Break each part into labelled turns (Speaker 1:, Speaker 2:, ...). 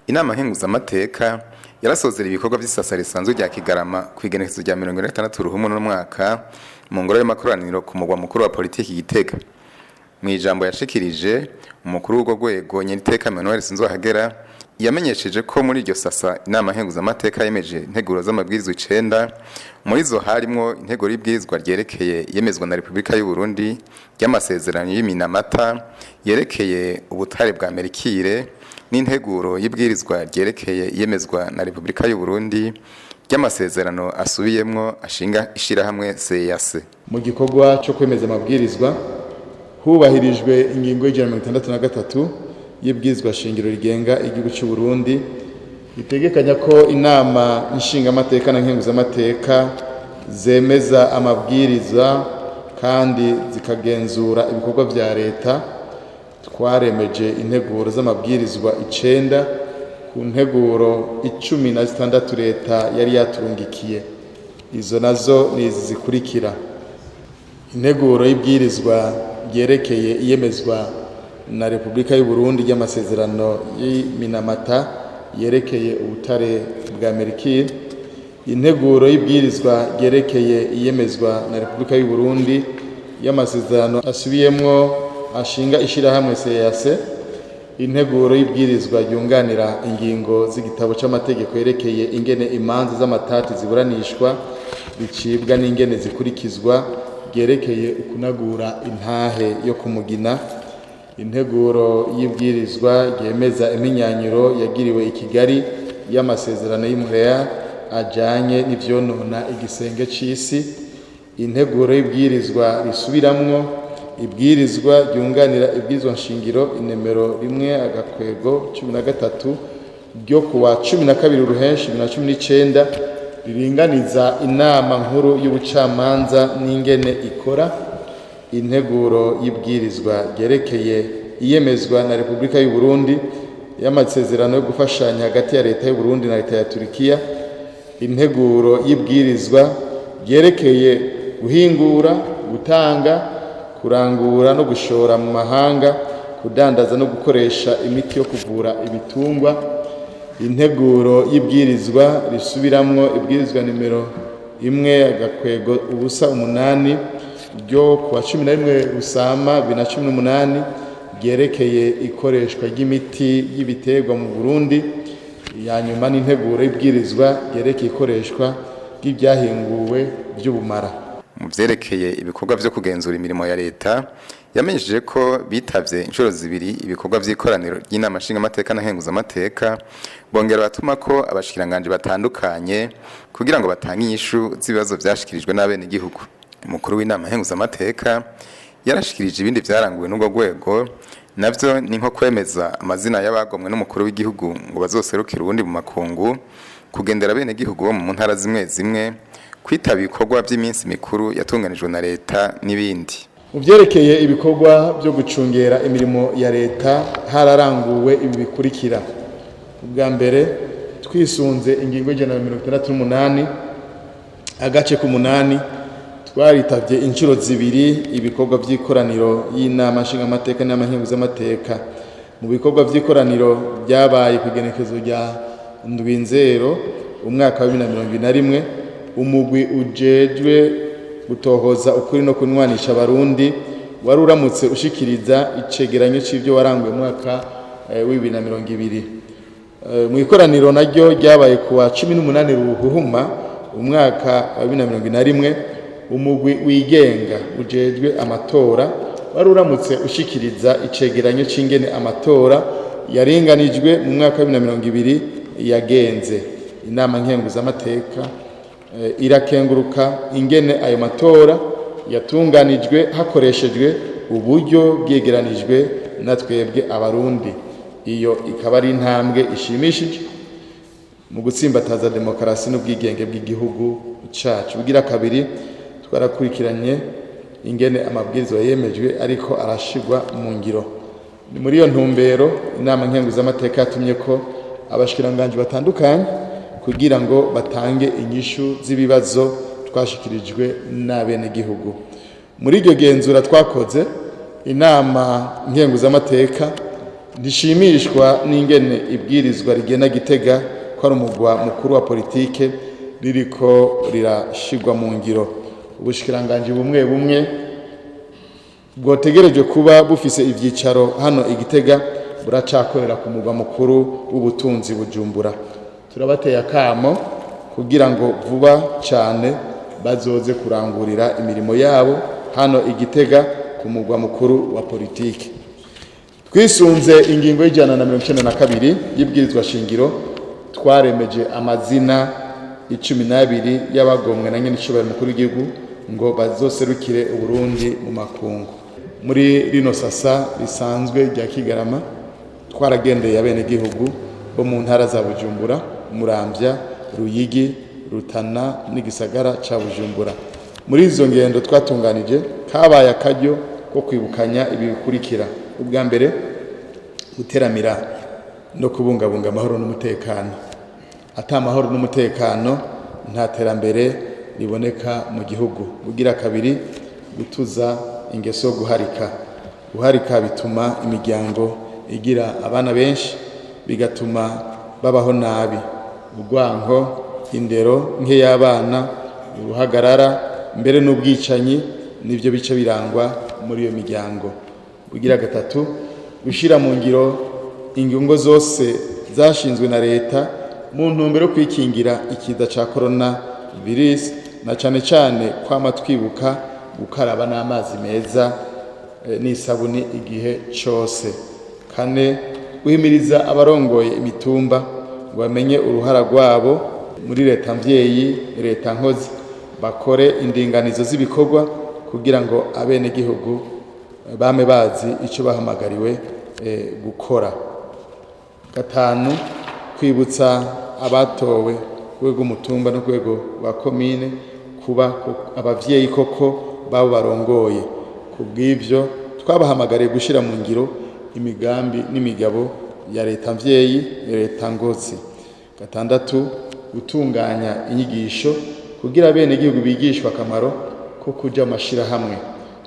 Speaker 1: Inama nkenguzamateka yarasozera ibikorwa vy'isasa risanzwe rya Kigarama kw'igenekerezo rya 46 Ruhumu n'umwaka mu ngoro y'amakoraniro ku mugwa mukuru wa politiki Gitega. Mu ijambo yashikirije, umukuru w'urwo rwego, Nyeniteka Emmanuel Sinzohagera, yamenyesheje ko muri iryo sasa inama nkenguzamateka yemeje integuro z'amabwirizwa 9. Muri zo harimwo integuro y'ibwirizwa ryerekeye yemezwa na Repubulika y'u Burundi ry'amasezerano y'Iminamata yerekeye ubutare bwa Merikire, n'integuro y'ibwirizwa ryerekeye yemezwa na Repubulika y'u Burundi ry'amasezerano asubiyemwo ashinga ishirahamwe CAC.
Speaker 2: Mu gikorwa cyo kwemeza amabwirizwa, hubahirijwe ingingo ya 163 y'ibwirizwa shingiro rigenga igihugu cy'u Burundi, itegekanya ko inama nshingamateka na nkenguzamateka zemeza amabwiriza kandi zikagenzura ibikorwa vya leta. Twaremeje integuro z'amabwirizwa 9 ku nteguro 16 leta yari yaturungikiye. Izo nazo ni izi zikurikira: integuro y'ibwirizwa ryerekeye iyemezwa na Repubulika y'u Burundi ry'amasezerano y'Iminamata yerekeye ubutare bwa Merikire, integuro y'ibwirizwa ryerekeye iyemezwa na Repubulika y'u Burundi y'amasezerano asubiyemwo ashinga ishirahamwe CAC, integuro y'ibwirizwa ryunganira ingingo z'igitabo c'amategeko yerekeye ingene imanza z'amatati ziburanishwa, bicibwa n'ingene zikurikizwa, ryerekeye ukunagura intahe yo kumugina, integuro y'ibwirizwa ryemeza imyinyanyuro yagiriwe i Kigali y'amasezerano y'Imuheya ajanye n'ivyonona igisenge c'isi, integuro y'ibwirizwa risubiramwo ibwirizwa ryunganira ibwirizwa nshingiro inemero 1/13 ryo kuwa 12 Ruhenshi 2019 riringaniza inama nkuru y'ubucamanza n'ingene ikora, integuro y'ibwirizwa ryerekeye iyemezwa na Repubulika y'u Burundi y'amasezerano yo gufashanya hagati ya leta y'u Burundi na leta ya Turikiya, integuro y'ibwirizwa ryerekeye guhingura, gutanga, kurangura no gushora mu mahanga, kudandaza no gukoresha imiti yo kuvura ibitungwa, integuro y'ibwirizwa risubiramwo ibwirizwa nimero 1/08 ryo kuwa 11 Rusama 2018 ryerekeye ikoreshwa ry'imiti y'ibiterwa mu Burundi. Ya nyuma n'integuro y'ibwirizwa ryerekeye ikoreshwa ry'ibyahinguwe by'ubumara.
Speaker 1: Mu vyerekeye ibikorwa vyo kugenzura imirimo ya leta, yamenyesheje ko bitavye inshuro zibiri ibikorwa vy'ikoraniro ry'inama nshingamateka na nkenguzamateka, bongera batuma ko abashikiranganje batandukanye kugira ngo batange inyishu z'ibibazo vyashikirijwe n'abenegihugu. Umukuru w'inama nkenguzamateka yarashikirije ibindi vyaranguwe n'urwo rwego, navyo ni nko kwemeza amazina y'abagomwe n'umukuru w'igihugu ngo bazoserukire uwundi mu makungu, kugendera abenegihugu bo mu ntara zimwe zimwe, kwitaba ibikorwa by'iminsi mikuru yatunganijwe na leta n'ibindi.
Speaker 2: Mu byerekeye ibikorwa byo gucungera imirimo ya leta, hararanguwe ibi bikurikira: Ubwa mbere, twisunze ingingo 168 agace k'umunani, twaritabye inshuro zibiri ibikorwa by'ikoraniro y'inama nshingamateka n'amahinguzamateka. Mu bikorwa by'ikoraniro byabaye ku igenekerezo rya 7 Nzero umwaka wa 2021, umugwi ujejwe gutohoza ukuri no kunywanisha abarundi wari uramutse ushikiriza icegeranyo c'ivyo waranguye mu mwaka wa 2020. Mu ikoraniro naryo ryabaye kuwa 18 Ruhuhuma umwaka wa 2021, umugwi wigenga ujejwe amatora wari uramutse ushikiriza icegeranyo c'ingene amatora yaringanijwe mu mwaka wa 2020 yagenze. Inama nkenguzamateka irakenguruka ingene ayo matora yatunganijwe hakoreshejwe uburyo bwegeranijwe na twebwe abarundi. Iyo ikaba ari intambwe ishimishije mu gutsimbataza demokarasi n'ubwigenge bw'igihugu cacu. Bugira kabiri, twarakurikiranye ingene amabwirizwa yemejwe ariko arashigwa mu ngiro. Ni muri iyo ntumbero inama nkenguzamateka yatumye ko abashikiranganji batandukanye kugira ngo batange inyishu z'ibibazo twashikirijwe n'abenegihugu. Muri iryo genzura twakoze, inama nkenguzamateka Ntishimishwa n'ingene ibwirizwa rigena Gitega ko ari umugwa mukuru wa politike ririko rirashigwa mu ngiro. Ubushikiranganji bumwe bumwe bwotegerejwe kuba bufise ivyicaro hano i Gitega buracakorera ku mugwa mukuru w'ubutunzi Bujumbura. Turabateye akamo kugira ngo vuba cyane bazoze kurangurira imirimo yabo hano i Gitega ku mugwa mukuru wa politike. Twisunze ingingo y'192 y'ibwirizwa shingiro, twaremeje amazina 12 y'abagomwe na nyenicubahiro mukuru w'igihugu ngo bazoserukire Uburundi mu makungu. Muri rino sasa risanzwe rya Kigarama, twaragendeye abenegihugu bo mu ntara za Bujumbura, Muramvya, Ruyigi, Rutana n'igisagara ca Bujumbura. Muri izo ngendo twatunganije, kabaye akaryo ko kwibukanya ibi bikurikira: ubwa mbere, guteramira no kubungabunga amahoro n'umutekano. Ata amahoro n'umutekano, nta terambere riboneka mu gihugu. Bugira kabiri, gutuza ingeso yo guharika. Guharika bituma imiryango igira abana benshi, bigatuma babaho nabi, urwanko, indero nk'iy'abana, uruhagarara, mbere n'ubwicanyi nibyo bice birangwa muri iyo miryango. Bugira gatatu, gushyira mu ngiro ingingo zose zashinzwe na leta mu ntumbero yo kwikingira ikiza cya korona virusi, na cyane cyane kwama twibuka gukaraba n'amazi meza n'isabuni igihe cyose. Kane, guhimiriza abarongoye imitumba ngo bamenye uruhara rwabo muri leta mvyeyi, leta nkozi, bakore indinganizo z'ibikorwa kugira ngo abenegihugu bame bazi icyo bahamagariwe gukora. Gatanu, kwibutsa abatowe ku rwego rw'umutumba no ku rwego rwa komine kuba abavyeyi koko babo barongoye. Ku bw'ivyo, twabahamagariye gushyira mu ngiro imigambi n'imigabo ya leta mvyeyi, leta ngozi. Gatandatu, gutunganya inyigisho kugira abenegihugu bigishwe akamaro ko kuja mu mashirahamwe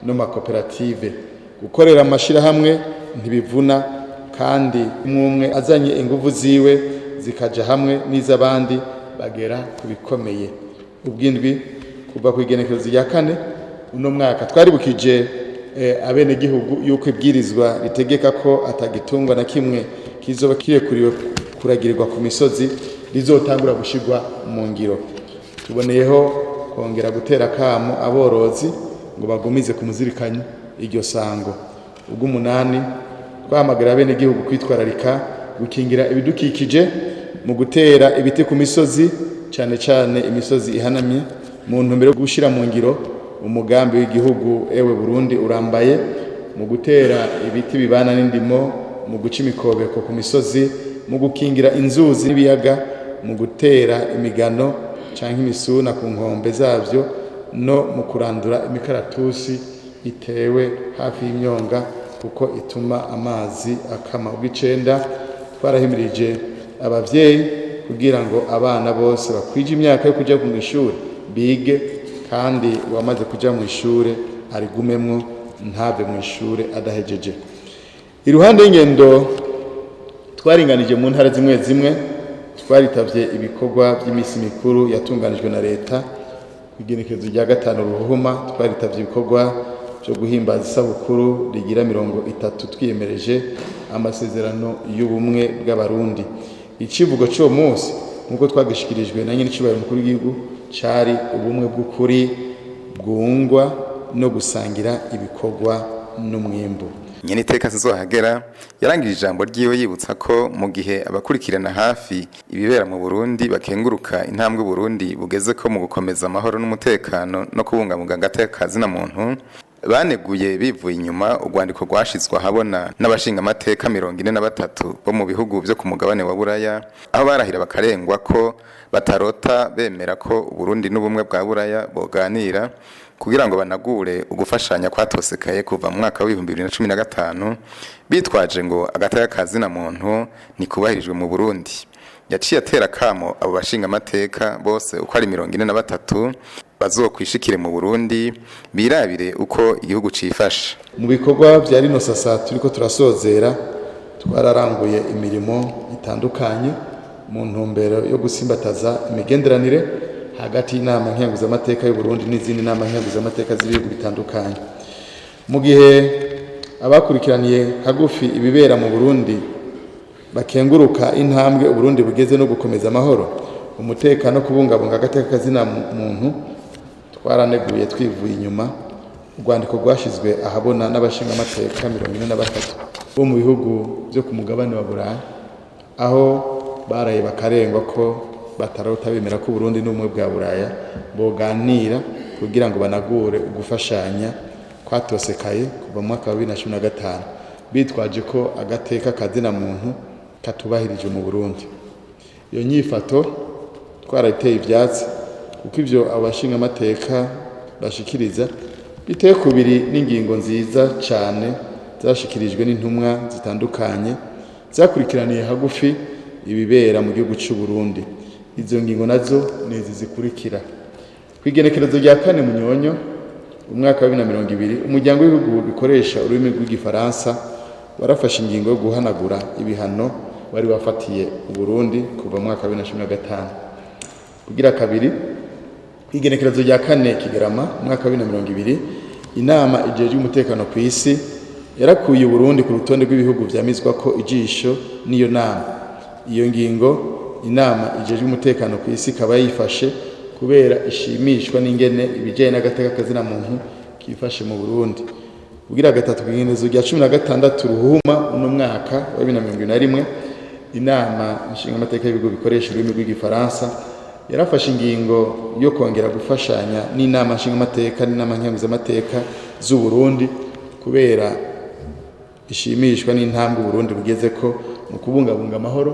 Speaker 2: no mu makoperative. Gukorera mu mashirahamwe ntibivuna, kandi umwe azanye inguvu ziwe zikaja hamwe n'iz'abandi bagera ku bikomeye. Ubwindwi, kuva ku igenekerezo rya 4 uno mwaka, twaribukije abenegihugu yuko ibwirizwa ritegeka ko atagitungwa na kimwe kizoba kirekuriwe kuragirirwa ku misozi rizotangura gushirwa mu ngiro. Tuboneyeho kongera gutera akamo aborozi ngo bagumize kumuzirikanya iryo sango. Ubw'umunani, twahamagara abenegihugu kwitwararika gukingira ibidukikije mu gutera ibiti ku misozi, cyane cyane imisozi ihanamye, mu ntumbero yo gushyira mu ngiro umugambi w'igihugu Ewe Burundi Urambaye, mu gutera ibiti bibana n'indimo, mu guca imikobeko ku misozi, mu gukingira inzuzi n'ibiyaga, mu gutera imigano canke imisuna ku nkombe zabyo, no mu kurandura imikaratusi itewe hafi y'imyonga kuko ituma amazi akama. Ubw'icenda, twarahimirije abavyeyi kugira ngo abana bose bakwije imyaka yo kuja mu ishuri bige, kandi uwamaze kuja mu ishure arigumemwo, ntave mu ishure adahejeje. Iruhande y'ingendo twaringanije mu ntara zimwe zimwe, twaritavye ibikorwa by'iminsi mikuru yatunganijwe na leta. Igenekerezo rya 5 Ruhuhuma, twaritavye ibikorwa byo guhimbaza isabukuru rigira 30 twiyemereje amasezerano y'ubumwe bw'Abarundi. Icivugo cy'uwo munsi, nk'uko twagishikirijwe na nyenicubahiro mukuru w'igihugu, cari ubumwe bw'ukuri bwungwa no gusangira ibikorwa n'umwimbu.
Speaker 1: Nyeniteka Sinzohagera yarangije ijambo ryiwe yibutsa ko mu gihe abakurikirana hafi ibibera mu Burundi bakenguruka intambwe Burundi bugeze ko mu gukomeza amahoro n'umutekano no kubungabunga agateka kazina muntu, baneguye bivuye inyuma urwandiko rwashizwe ahabona n'abashinga amateka 43 bo mu bihugu vyo ku mugabane wa Buraya, aho barahira bakarengwa ko batarota bemera ko Burundi n'Ubumwe bwa Buraya boganira kugira ngo banagure ugufashanya kwatosekaye kuva mu mwaka w'2015, bitwaje ngo agateka kazina muntu ntikubahirijwe mu Burundi. Yaciye atera kamo abo bashinga amateka bose uko ari 43 bazokwishikire mu Burundi birabire uko igihugu cifashe.
Speaker 2: Mu bikorwa bya rino sasa turiko turasozera, twararanguye imirimo itandukanye mu ntumbero yo gusimbataza imigenderanire hagati y'inama nkenguzamateka y'u Burundi n'izindi nama nkenguzamateka z'ibihugu bitandukanye. Mu gihe abakurikiraniye hagufi ibibera mu Burundi bakenguruka intambwe Uburundi bugeze no gukomeza amahoro, umutekano no kubungabunga agateka kazina muntu, twaraneguye twivuye inyuma urwandiko rwashizwe ahabona n'abashingamateka 43 bo mu bihugu byo ku mugabane wa Burayi, aho baraye bakarengwa ko batarota bemera ko Burundi n'ubumwe bwa Buraya boganira kugira ngo banagure ugufashanya kwatosekaye kuva mu mwaka wa 2015, bitwaje ko agateka kazina muntu katubahirije mu Burundi. Iyo nyifato twarayiteye ivyatsi, kuko ivyo abashingamateka bashikiriza biteye kubiri n'ingingo nziza cane zashikirijwe n'intumwa zitandukanye zakurikiraniye hagufi ibibera mu gihugu c'u Burundi. Izo ngingo nazo nizi zikurikira: kw'igenekerezo rya 4 Munyonyo umwaka wa 2020, umuryango w'ibihugu bikoresha ururimi rw'igifaransa warafashe ingingo yo guhanagura ibihano wari wafatiye Uburundi kuva mu mwaka wa 2015. Kugira kabiri, kw'igenekerezo rya 4 Kigarama umwaka wa 2020, inama ijejwe umutekano ku isi yarakuye Uburundi ku rutonde rw'ibihugu vyamizwa ko ijisho n'iyo nama. Iyo ngingo inama ijejwe umutekano ku isi ikaba yifashe kubera ishimishwa n'ingene ibijanye n'agateka kazina muntu kifashe mu Burundi. Kugira gatatu, kw'igenekerezo rya 16 Ruhuma uno mwaka wa 2021, inama nshingamateka y'ibihugu bikoresha ururimi rw'igifaransa yarafashe ingingo yo kongera gufashanya n'inama nshingamateka n'inama nkenguzamateka z'u Burundi kubera ishimishwa n'intambwe Burundi bugeze ko mu kubungabunga amahoro,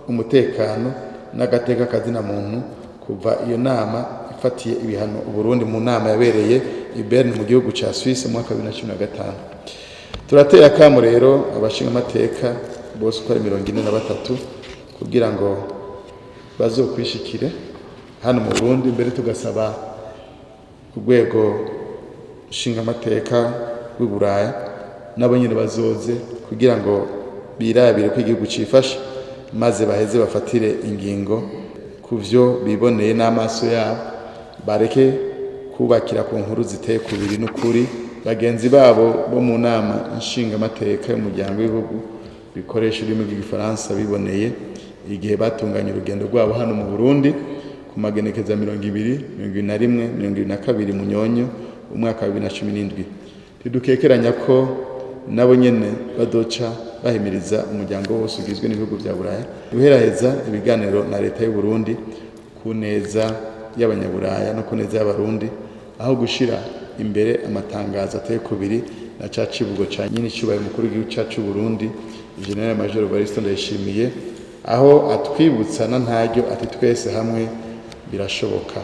Speaker 2: umutekano n'agateka kazina muntu kuva iyo nama ifatiye ibihano Uburundi mu nama yabereye i Bern mu gihugu ca Suisse mu mwaka wa 2015. Turateye akamo rero abashingamateka bose uko ari 43 kugira ngo bazokwishikire hano mu Burundi, mbere tugasaba ku rwego nshingamateka w'i Buraya nabo nyene bazoze kugira ngo birabire ko igihugu cifashe, maze baheze bafatire ingingo ku vyo biboneye n'amaso yabo, bareke kubakira ku nkuru ziteye kubiri n'ukuri bagenzi babo bo mu nama nshingamateka y'umuryango w'ibihugu bikoresha ururimi rw'igifaransa biboneye igihe batunganya urugendo rwabo hano mu Burundi ku magenekezo 20, 21, 22 Munyonyo umwaka wa 2017. Ntidukekeranya ko nabo nyene badoca bahimiriza umuryango wose ugizwe n'ibihugu vya Buraya guheraheza ibiganiro na leta y'u Burundi ku neza y'abanyaburaya no ku neza y'abarundi, aho gushira imbere amatangazo ateye kubiri na ca civugo ca nyene icubahiro mukuru w'igihugu cacu c'u Burundi General Major Evariste Ndayishimiye, aho atwibutsa na ntaryo ati twese hamwe birashoboka.